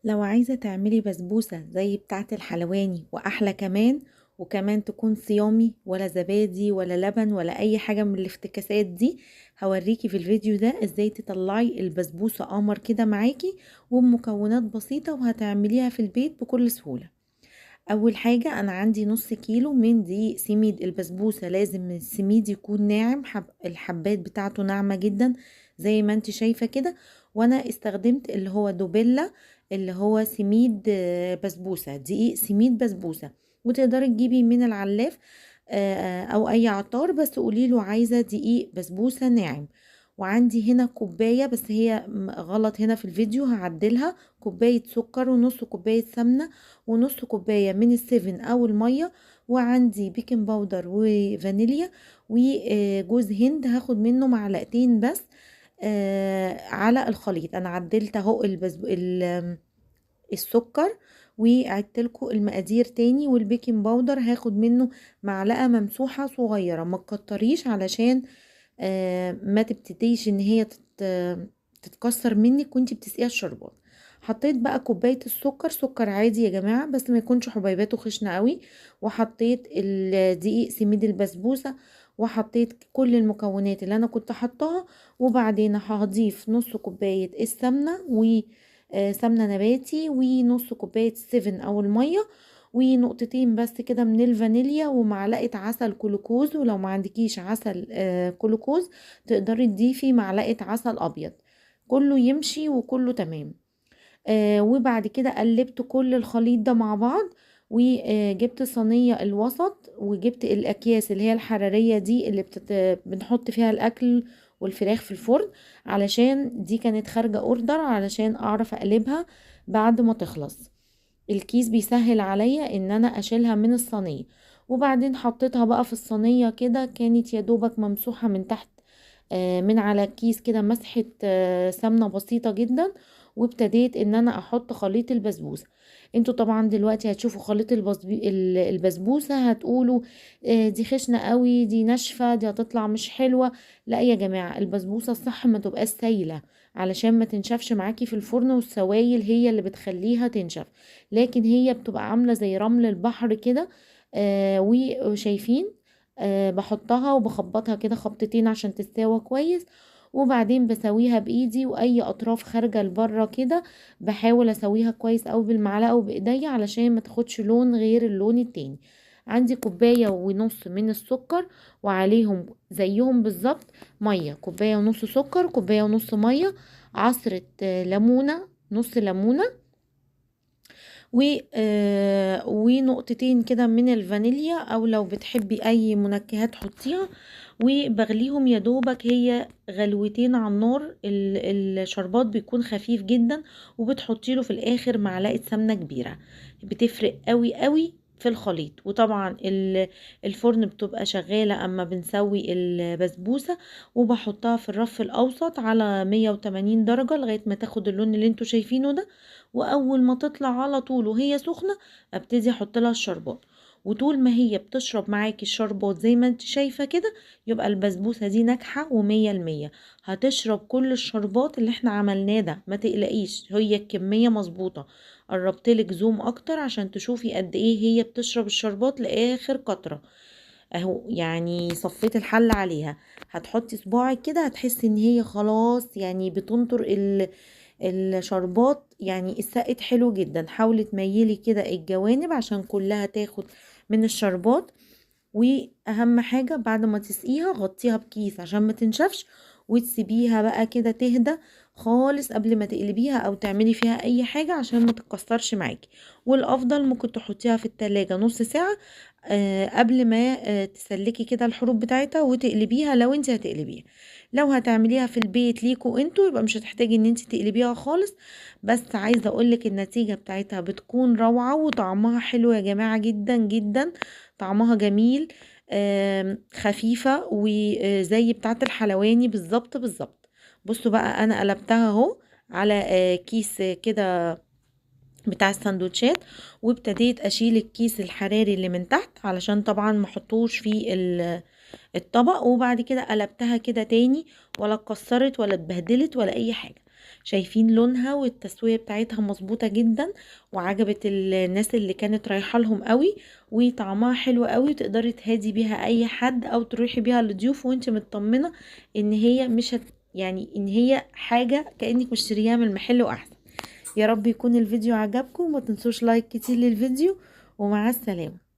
لو عايزة تعملي بسبوسة زي بتاعة الحلواني وأحلى كمان، وكمان تكون صيامي ولا زبادي ولا لبن ولا أي حاجة من الافتكاسات دي، هوريكي في الفيديو ده ازاي تطلعي البسبوسة قمر كده معاكي وبمكونات بسيطة وهتعمليها في البيت بكل سهولة. أول حاجة أنا عندي نص كيلو من دقيق سميد البسبوسة، لازم السميد يكون ناعم، الحبات بتاعته ناعمة جدا زي ما انت شايفة كده. وانا استخدمت اللي هو دوبيلا اللي هو سميد بسبوسة، دقيق سميد بسبوسة، وتقدري تجيبي من العلاف او اي عطار، بس قولي له عايزة دقيق بسبوسة ناعم. وعندي هنا كوباية، بس هي غلط هنا في الفيديو هعدلها، كوباية سكر ونص كوباية سمنة ونص كوباية من السيفن او المية، وعندي baking powder وفانيليا وجوز هند هاخد منه معلقتين بس على الخليط. انا عدلت اهو السكر وعدت لكم المقادير تاني. وال baking powder هاخد منه معلقة ممسوحة صغيرة، ما تكتريش علشان ما تبتديش ان هي تتكسر منك وانتي بتسقيها الشربات. حطيت بقى كوباية السكر، سكر عادي يا جماعة بس ما يكونش حبيباته خشنة قوي، وحطيت الدقيق سميد البسبوسة، وحطيت كل المكونات اللي انا كنت حطاها. وبعدين هضيف نص كوباية السمنة سمنة نباتي، ونص كوباية سيفن او المية، ونقطتين بس كده من الفانيليا، ومعلقة عسل كلوكوز. ولو ما عندكيش عسل كلوكوز تقدري تضيفي معلقة عسل ابيض، كله يمشي وكله تمام. وبعد كده قلبت كل الخليط ده مع بعض، وجبت صينية الوسط، وجبت الأكياس اللي هي الحرارية دي اللي بنحط فيها الأكل والفراخ في الفرن، علشان دي كانت خارجة order علشان أعرف أقلبها بعد ما تخلص. الكيس بيسهل عليا إن أنا أشيلها من الصينية. وبعدين حطيتها بقى في الصينية كده، كانت يا دوبك ممسوحة من تحت، من على الكيس كده مسحة، سمنة بسيطة جدا. وابتديت ان انا احط خليط البسبوسة. انتوا طبعا دلوقتي هتشوفوا خليط البسبوسة هتقولوا، دي خشنة قوي، دي ناشفة، دي هتطلع مش حلوة. لا يا جماعة، البسبوسة الصح ما تبقاش سايلة علشان ما تنشفش معاكي في الفرن، والسوايل هي اللي بتخليها تنشف، لكن هي بتبقى عاملة زي رمل البحر كده. وشايفين، بحطها وبخبطها كده خبطتين عشان تستوى كويس، وبعدين بسويها بايدي، واي اطراف خارجه لبره كده بحاول اسويها كويس قوي بالمعلقه وبايديا علشان ما تاخدش لون غير اللون التاني. عندي كوبايه ونص من السكر، وعليهم زيهم بالظبط ميه، كوبايه ونص سكر، كوبايه ونص ميه، عصره ليمونه، نص ليمونه، ونقطتين كده من الفانيليا، او لو بتحبي اي منكهات حطيها. وبغليهم يا دوبك هي غلوتين على النار، الشربات بيكون خفيف جدا، وبتحطي له في الاخر معلقه سمنه كبيره، بتفرق قوي قوي في الخليط. وطبعا الفرن بتبقى شغاله اما بنسوي البسبوسه، وبحطها في الرف الاوسط على 180 درجه لغايه ما تاخد اللون اللي انتوا شايفينه ده. واول ما تطلع على طول وهي سخنه ابتدي احط لها الشربات، وطول ما هي بتشرب معاكي الشربات زي ما انت شايفه كده يبقى البسبوسه دي ناجحه ومية المية، هتشرب كل الشربات اللي احنا عملناه ده، ما تقلقيش هي الكميه مظبوطه. قربتلك زوم اكتر عشان تشوفي قد ايه هي بتشرب الشربات لاخر قطره اهو، صفيت الحل عليها. هتحطي صباعك كده هتحسي ان هي خلاص بتنطر الشربات، السقت حلو جدا. حاولي تميلي كده الجوانب عشان كلها تاخد من الشربات. واهم حاجة بعد ما تسقيها غطيها بكيس عشان ما تنشفش، وتسيبيها بقى كده تهدى خالص قبل ما تقلبيها او تعملي فيها اي حاجة عشان ما تتكسرش معاكي. والافضل ممكن تحطيها في التلاجة نص ساعة، قبل ما تسلكي كده الحروف بتاعتها وتقلبيها لو انت هتقلبيها. لو هتعمليها في البيت ليكوا انتوا يبقى مش هتحتاجي ان انت تقلبيها خالص، بس عايزة اقولك النتيجة بتاعتها بتكون روعة وطعمها حلو يا جماعة جدا جدا، طعمها جميل، خفيفة وزي بتاعت الحلواني بالظبط بالظبط. بصوا بقى انا قلبتها اهو على كيس كده بتاع السندوتشات، وابتديت اشيل الكيس الحراري اللي من تحت علشان طبعا ما احطوش في الطبق. وبعد كده قلبتها كده تاني، ولا اتكسرت ولا اتبهدلت ولا اي حاجة. شايفين لونها والتسوية بتاعتها مظبوطة جدا، وعجبت الناس اللي كانت رايحة لهم قوي، وطعمها حلو قوي، وتقدري تهادي بيها اي حد او تروحي بيها للضيوف وانت مطمنة ان هي مش هت يعني ان هي حاجة كأنك مشتريها من المحل واحسن. يا رب يكون الفيديو عجبكم، وما تنسوش like كتير للفيديو، ومع السلامة.